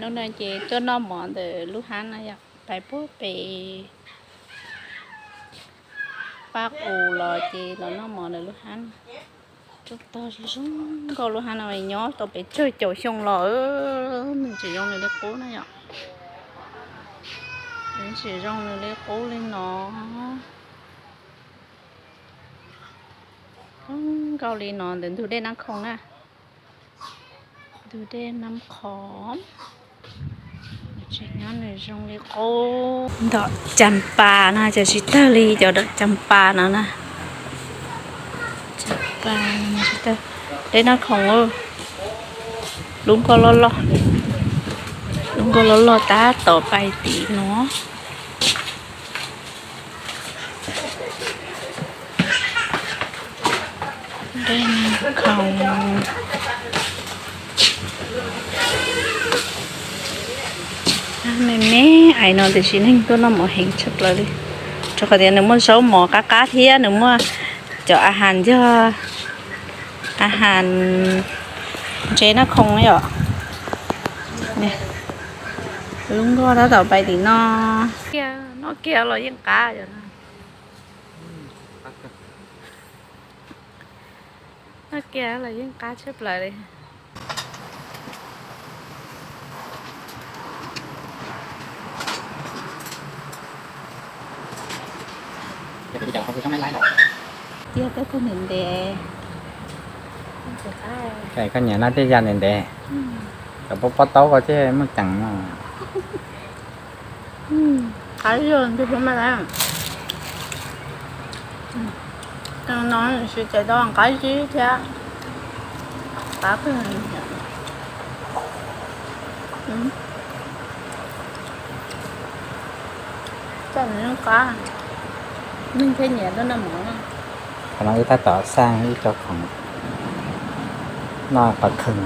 Hnub no ces tuaj noj mov ntawm lub hab no yom, pais puag pem Paj Qus los ces los noj mov ntawm lub hab no. Tog zoo zoo nkauj, lub hab no nyob tau pes tsawg caum xyoo los nws tseem zoo nws li qub na yom. Nws tseem zoo nws li qub li no. Zoo nkauj li no ntawm ntug dej Nab Khoom na. Ntug dej Nab Khoom. Tseem nyob nws zoo li qub. Dom Cas Pas no ces tsis tawg li cov Dom Cas Pas no na. Cas Pas no tsis tawg. Dej Nab Khoom, lub nkoj loj loj, lub nkoj loj loj tab tom pais tim no. Dej Nab Khoom. Me me ais no tiam sis neeg tuaj noj mov heev tshaj plaws li, rau qhov tias nws muaj zaub mov qab qab thiab nws muaj cov a has yog a has ntses Nab Khoom yom. Lub nkoj tab tom pais tim no. Noj kiag los yeej qab. Noj kiag los yeej qab tshaj plaws li. Tiag, tab tug ntev ntev. Koj nyiam no tej yam ntev ntev, cov pob pob taub ko thiaj muaj ceem no. Qab zog ntshe puas mag. No siv ces tau qab zib thiab. Qab kawg. Txoj nws yeej qab, neeg thiaj nyiam tuaj noj mov. Qhov no wb tab tom xaj ib co khoom noj pas khwm.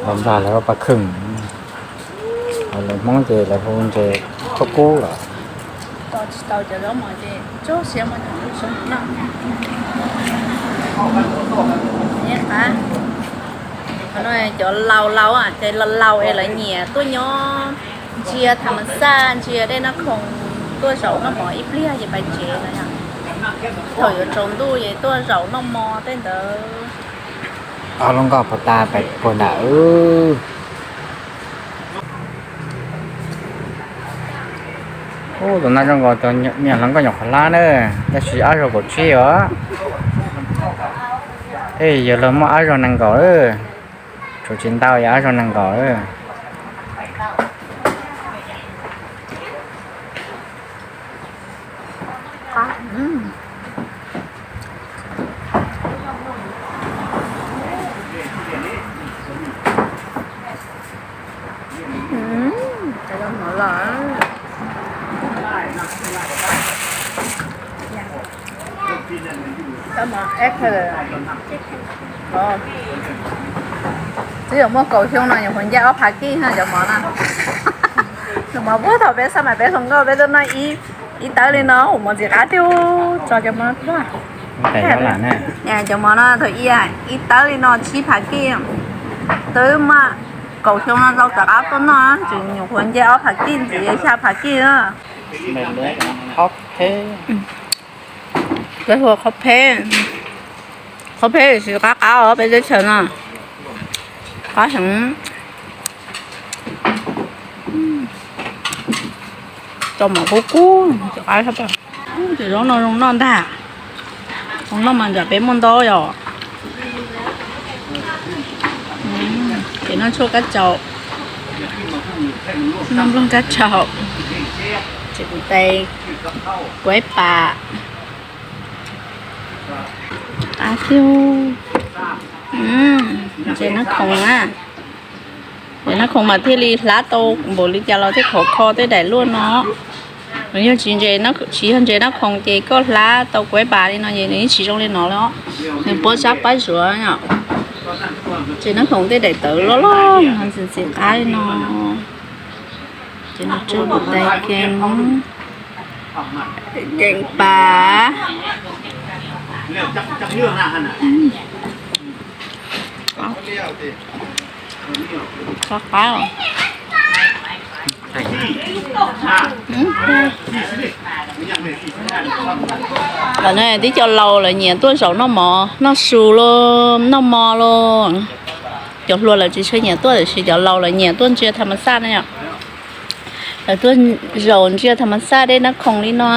Los Nplog lawv hu pas khwm, lawv Hmoob ces lawv hu ntses khaub kub los. Tos tsis tau cov zaub mov ces tso siab mus noj. Qab, qhov no cov laus laus ces laus laus es lawv nyiam tuaj nyob ntsia tham mas xaj ntsia dej Nab Khoom, tuaj zaum noj mov ib pliag ces pais tsev no. Thaum yuav tsaus ntuj ces tuaj zaum noj mov tej ntawd. Ob lub nkoj puag ta pais puag nram. Ub, tus no zoo nkaus tus me nyuam hluas nkauj nyuam qhuav hlab na, tab sis ob zaug kaum tsib os. Tej yawg laus muaj ob zaug nees nkaum, tshuav tsis ntau yog ob zaug nees nkaum. Twb yuav muaj kaum xyoo no nyuam qhuav nce ob phav kij cov mov no. Tus mov puag thaum peb xaj mas peb hluas nkauj peb tuaj noj ib tawb li no, ua mov ntxim qab tiag, tso cov mov tuaj. Cov mov no thaum ub ib tawb li no tsib phav kij, twb muaj kaum xyoo no tau rov qab tuaj noj, tseem nyuam qhuav nce ob phav kij ntxiv xya phav kij na. Peb hu qhob peb, qhob peb tsis qab qab os peb teb chaws no. Qab heev. Tau mov kub kub, qab tshaj plaws. Cov zaub no zoo noj ntag. Zoo noj mas ntawm peb muaj ntau yom. Ces noj tshuaj kab tsaum, noj nplooj kab tsaum, ces kuv tais kuaib pam. Qab tiag. Ntses Nab Khoom na. Ntses Nab Khoom mas thiaj li hlab tau npaum li cas los thiaj khov kho tej daim luaj no. Nws yog tsis ntses, tsis yog ntses Nab Khoom ces koj hlab tau kuaib pam li no ces nws yeej tsis zoo li no li os. Nws puab sab pab zuav yom. Ntses Nab Khoom tej daim tawv loj loj no ntxim ntxim qab li no. Ces nws tshuaj kuv tais kees, kees pam. Qab qab. Lawm no tib co laus lawv nyiam tuaj zaum noj mov noj su los noj mo los. Cov hluas lawv tsis tshua nyiam tuaj tiam sis cov laus lawv nyiam tuaj ntsia tham mas xaj na yom. Lawv tuaj zaum ntsia tham mas xaj dej Nab Khoom li no.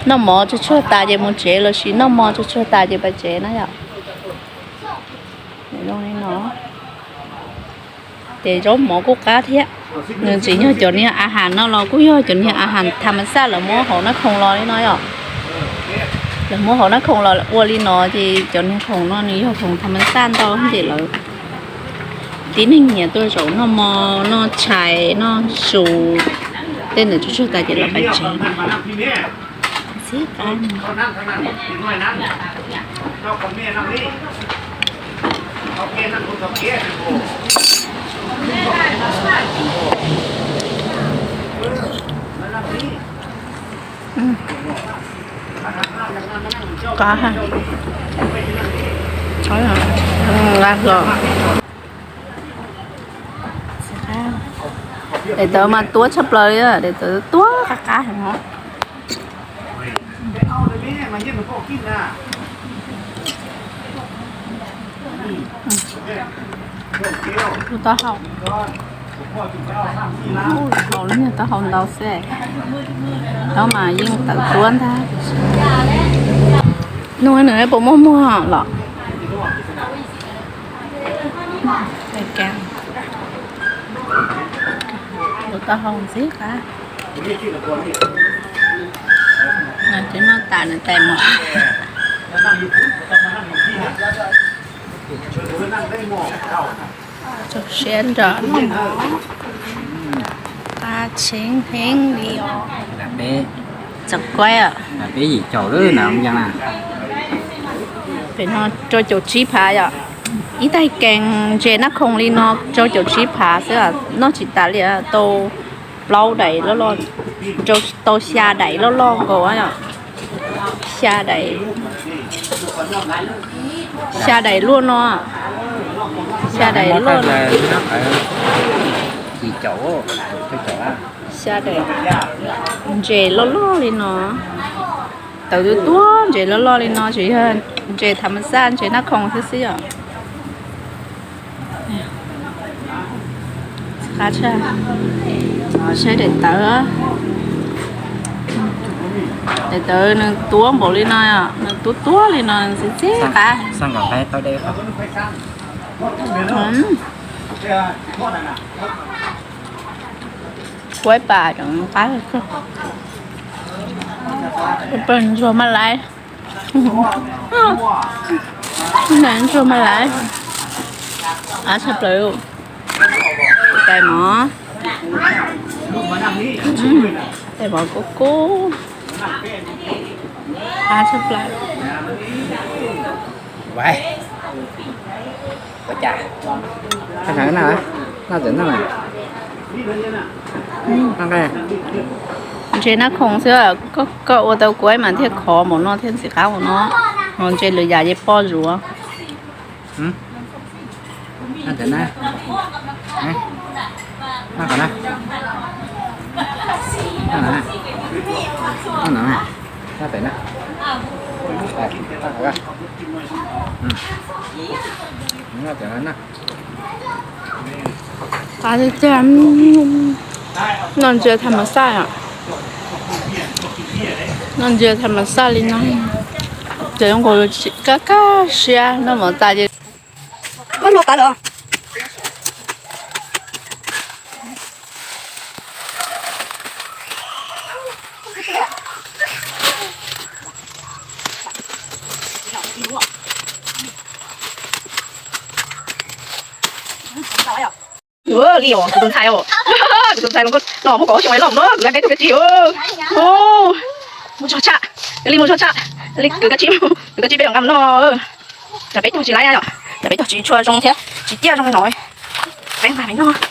Noj mov tsuag tsuag tas ces mus tsev los sis noj mo tsuag tsuag tas ces pais tsev na yom. Zoo li no. Ces zaub mov kuj qab thiab. Nws tsis yog cov niag a has no los kuj yog cov niag a has tham mas xaj lawv muab hauv Nab Khoom los li no yom. Lawv muab hauv Nab Khoom los ua li no ces cov niag khoom no nws yog khoom tham mas xaj ntau ces lawv tib neeg nyiam tuaj zaum noj mo, noj tshais, noj su, tej ntawd tsuag tsuag tas ces lawv pais tsev. Xib qab. Qab ha. Nqa los. Daim tawv mas tuab tshaj plaws li, daim tawv tuab qab qab heev os. Tus taub hau, ua li taub hau ntau xwb, tab mas yeej tawv tuab ntag. Nug nws puas muaj muag los. Tus taub hau ntxim qab. Nws twb noj tas nws tais mov. Rau siab nrog noj mov. Qab tshee heev li os. Txaus kuaib os. Peb yim caum lawm na. Pem no rau caum tsib phav yom. Ib tais kees ntses Nab Khoom li no rau caum tsib phav xwb, noj tsis tas li, tau plaub daim loj loj, tau xya daim loj loj nkaus yom. Xya daim, xya daim luaj no, xya daim luaj no. Xya daim ntses loj loj li no. Tawv tuab ntses loj loj li no tsis yog ntses tham mas xaj, ntses Nab Khoom xwb xwb yom. Qab tshaj. Saib daim tawv, daim tawv nws tuab npaum li no, nws tuab tuab li no ntxim qab. Kuaib pas cov qab, pawg ntsuag maj laib. Ntsuag maj laib. Qab tshaj plaws. Tais mov, tais mov kub kub. Qab tshaj plaws. Ntses Nab Khoom xwb, koj ua tau kuaib mas thiaj khov npaum no thiaj ntxim qab npaum no. Ho ntses lwm yam ces poj zuav. Qab tiag tiag. Noj ntses tham mas xaj, noj ntses tham mas xaj li no, ces zoo nkaus li kaj kaj siab, noj mov tas ces. Li os, kuv tus ntxhais os, kuv tus ntxhais no muaj kaum ob xyoos los no, kuv lawv peb tug kab tsib. Muaj zog tshaj, li muaj zog tshaj, li kwv kab tsib, kwv kab tsib peb los nqa mus noj. Cov peb tug tsis laib yom, cov peb tug tsis tshua zoo thiab tsis ciaj zoo no, peb nqa mus noj.